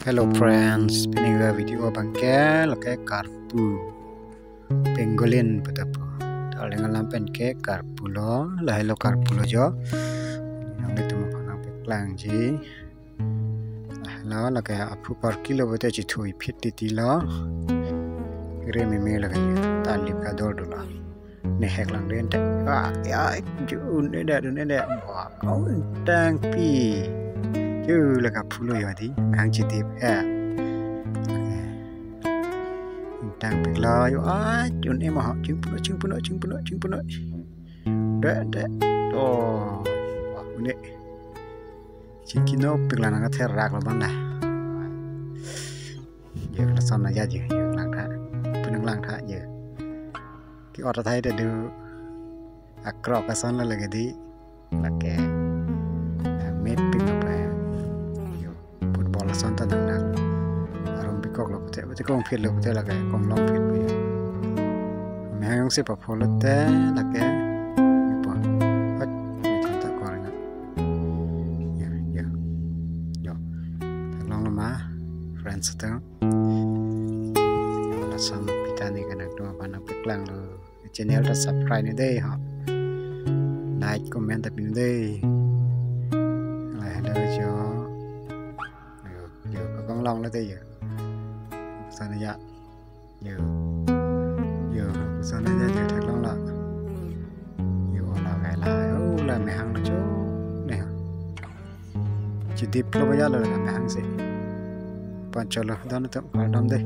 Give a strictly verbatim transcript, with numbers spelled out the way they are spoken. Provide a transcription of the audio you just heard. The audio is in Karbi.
Hello friends, pini video abangke lake karpu, pangolin pu ta pu. Arleng alam pen ke karpu lo, lahelo karpu lo jo. Nanglitum aphan nangpaklangji. Lahelo lake aphu karki lo pulote chithui phit titi lo. Re meme lake ta lip kador dolo. Ne hek lang den te. Ah, ya, ju ne da ne da. Wah, kau tang pi. Ju lake aphu lo ya di. Hang chidip ya. Tang pik lo yo. Ah, ju ne ma. Chingpuno, chingpuno, chingpuno, chingpuno. De, de. Oh. Wah, ne. Chingkino pik lang nang therak lo bang dah. Yo, lason na ya je, yo lang tha. Penang lang tha je. Ki ot athai ta do. Akrok ason lo lake di. Lake. Mepik apa ya. Yo, football ason ta nang nang. Arum pikok lo pute, pute kong phit lo pute lake, kong long phit pu. Mehang si pa follow te lake. Ipo. Hot, kontak koringa. Yo, yo. Yo. Theklong lo ma, friends atum. Lason pita ne kanaktun aphan nangpaklang lo. Channel ta subscribe ne dei ho. Like, comment ta pin dei. Lahelo jo. Yo, yo, kong long lo dei yo. Sana ya. Yo. Yo, sana ya, yo theklong lo. Yo, la kai la. Oh, la mehang lo jo. Ne. Chidip lo ba ya lo la mehang si. Pon cholo, don atum, kardom dei.